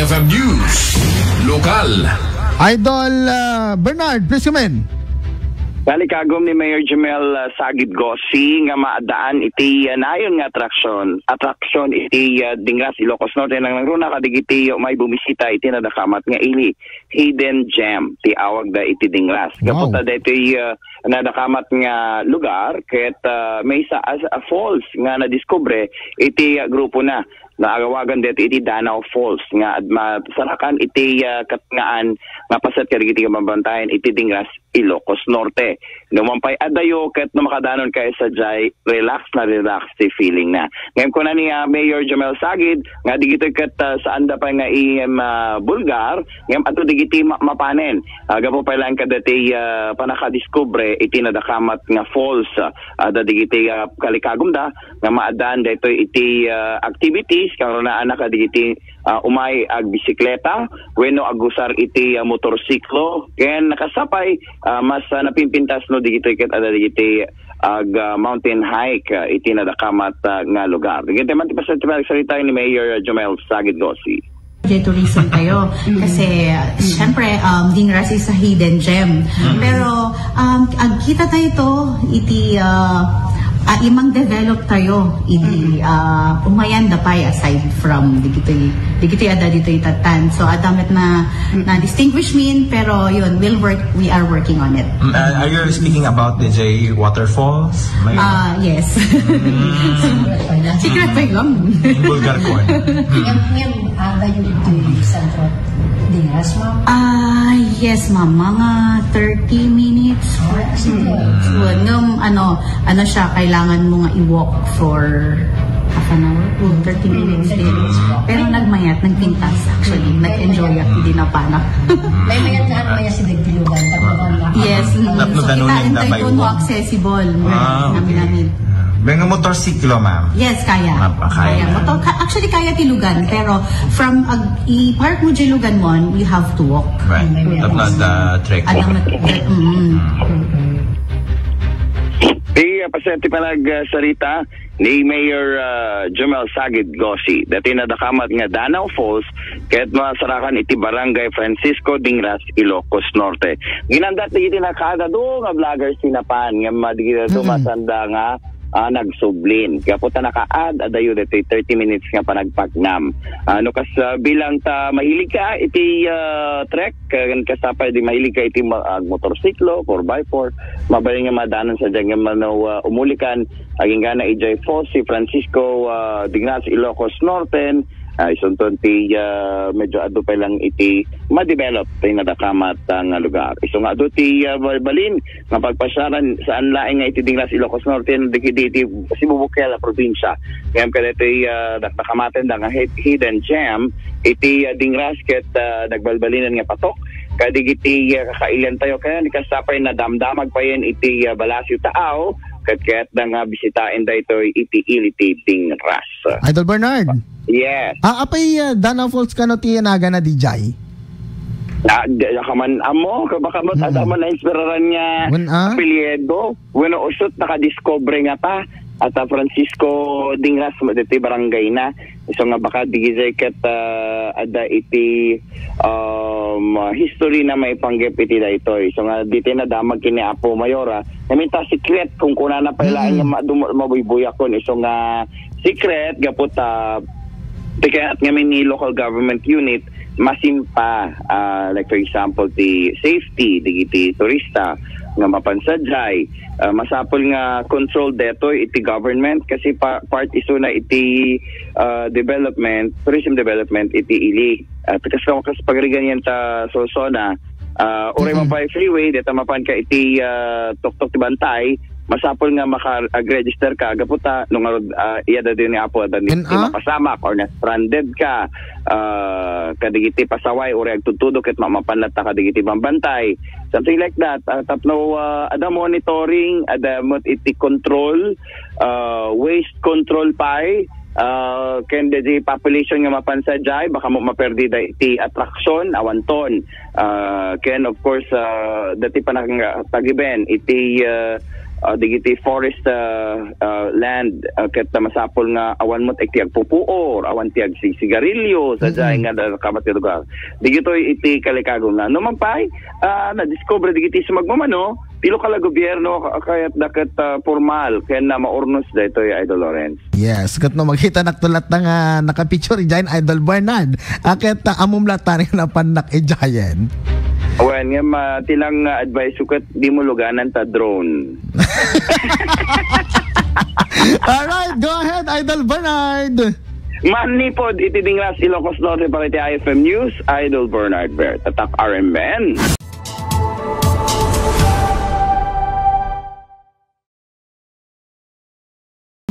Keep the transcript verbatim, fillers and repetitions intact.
F M News, lokal. Idol, ah, Bernard, please come in. Kalikagum ni Mayor Jomel, ah, Sagid Gossi nga maadaan iti, ah, nayon nga atraksyon, atraksyon iti, ah, Dingras, Ilocos Norte, nangruna kadagiti umay bumisita iti nadakamat nga ili, hidden gem ti awagda iti Dingras. Wow. Gapu ta daytoy, ah, nadakamat nga lugar ket, ah, maysa a, a falls nga nadiskubre iti, ah, grupo na. Naawagan daytoy iti Danao Falls nga ad-, masarakan iti, ah, katngaan nga paset kadagiti kabambantayan iti Dingras, Ilocos Norte. No man pay adayo ket no makadanon kayo sadiay, relax na relax ti feeling na. Ngem kuna ni, ah, Mayor Jomel Sagid nga digitoy ket, ah, saanda pay nga iyem, ah, bulgar, ngem adto digiti ma-, mapanen. Ah, gapu pay laeng kadagiti, ah, pannakadiskubre iti nadakamat nga falls, ah, adda digiti, ah, kalikagumda nga maaddan daytoy iti, ah, activities, kangrunaanna kadagiti, ah, umay agbisikleta wenno agusar iti, ah, motorsiklo, ken nakasapay, ah, mas, ah, napimpintas no digitoy ket adda digiti ag, ah, mountain hike, ah, iti nadakamat, ah, nga lugar. Digitoy man ti paset ti panagsarita ni Mayor Jomel Sagid Gossi. Tourism tayo. Kasi, uh, syempre, um, Dingras is a hidden gem. Pero, um, agkita tayo to, iti, uh, uh, imang develop tayo, iti, uh, umayan da pay aside from digitoy, digitoy ada ditoy tatan. So, adamet na, na distinguish min, pero yun, we'll work, we are working on it. Mm, uh, are you speaking about the J Waterfalls? May Ah, yes. Secret pa lang. Bulgar corn. Ngem, ngem, ah, kayo iti sentro Dingras, ma'am? Ah, yes, ma'am. Mga thirty minutes. Ah, sige. So, ngem, ano, ano siya, kailangan mo nga i-walk for half an hour, thirty minutes din. Pero nagmayat, nagpintas, actually. Nag-enjoy ako, di na panak. May mayat nga, ano, mayat si Dagdilugan, Taglugan na. Yes, mm. Tapno So, danum kita, yung intay dabay ko, no, walk. Accessible. Ah, okay. Nami-nami. May nga motorsiklo, ma'am? Yes, kaya. Ma'am, ah, kaya. Kaya. Motor-, ka-, actually, kaya ti lugan, pero from ag-, i-park mo di lugan mo, you have to walk. Right. Mm. Tapno da trek. Alam mo, mm. Mm. Di, ah, pasyente pa nag, ah, sarita. ni Mayor, ah, Jomel Sagid Gossi, daytoy nadakamat nga Danao Falls, ket masarakan iti Barangay Francisco Dingras, Ilocos Norte. Ginandat dagiti nakaadado nga vloggers ti napan, ngem dagiti adu masanda nga, ah, nagsublin. Gapu ta nakaad, adayo daytoy thirty minutes nga panagpagnam. Ah, no kas, ah, bilang ta mahilig ka iti, ah, trek, ken kasapay di mahilig ka iti ma-, ah, motorsiklo, four by four, mabalin nga madanan sadiay nga mano, ah, umuli kan Agingga na idiay Falls ti Francisco, ah, Dingras, Ilocos Norte. Ah, isunton ti, ah, medyo adu pay lang iti ma-develop ti nadakamat, ah, nga lugar. Isu nga adu ti, ah, balbalin nga pagpasyaran saan laeng nga iti Dingras, Ilocos Norte, no di ket iti Sibubukel a probinsya. Ngem kadaytoy, ah, dakdakamaten da nga hid-, hidden gem iti, ah, Dingras ket, ah, nagbalbalinan nga patok kadagiti, ah, kakailian tayo. Kaya ni kasapay nadamdamag payen iti, ah, Balasio Taaw, ket kayatda nga bisitaen daytoy iti ili ti Dingras. Idol Bernard. Yes. Ah, apay, ah, Danao Falls kano ti nagana dijay? Ah, di, di ka man amo, ka baka mo, Mm. tada mo na inspiraran nga Wen, ah? apelyido. Bueno, usot nakadiscover nga ta, at, ah, Francisco Dingras, dito'y barangay na. So nga baka di gizay ket, ah, ada iti, um, history na maipanggep iti daytoy. So nga dito'y nadamag kini Apo Mayora. Namin ta secret kung kunana pa ilain Mm. nga madum-, mabuybuyak kun iso nga secret, gapu ta, ti kayat ngamin ni local government unit, masimpa, ah, like for example, ti safety, digiti turista, nga mapan sadiay, ah, masapul nga control detoy iti government kasi pa-, part iso na iti, ah, development, tourism development iti ili. Ah, kas, kas pagrigan yan ta Solsona, ah, uray Mm-mm. man pay freeway, deta mapan ka iti, ah, tuktok ti bantay, masapul nga maka-, ag-register ka, gapu ta, no ngarud, ah, iya da din ni Apo, da ni, And, di ah? mapasamak or na-stranded ka, ah, kadigiti pasaway, uray agtudtudo, ket mamapan latta kadigiti bambantay. Something like that. Ah, tapno, ah, ada monitoring, ada met iti control, ah, waste control pay, ah, ken di population nga mapan sadiay, baka mo maperdida iti attraction, awanton. Ah, ken of course, ah, dati panang tagiben iti, ah, ah, dagiti forest, ah, ah, land, ah, ket masapul nga awan met ti agpupuor, awan ti agsisigarilyo, sa diay nga nakabat nga lugar. Dagitoy iti kalikago nga. No man pay, ah, nadiskubre dagiti sumagmamano, ti lokal a gobierno, ka-, kayat da ket, ah, pormal, ken na maurnos daytoy, Idol Lawrence. Yes, ket no makita nak to latta nga nakapicture idiay Idol Bernard. Ah, ket, ah, ammom latta nga napannak idiayen. Wen, nga ma-, ti lang nga advice ko ket di mo luganan ta drone. Alright, go ahead, Idol Bernard. Manipod iti Dingras, Ilocos Norte, para iti I F M News, Idol Bernard Ver. Tatak R M N.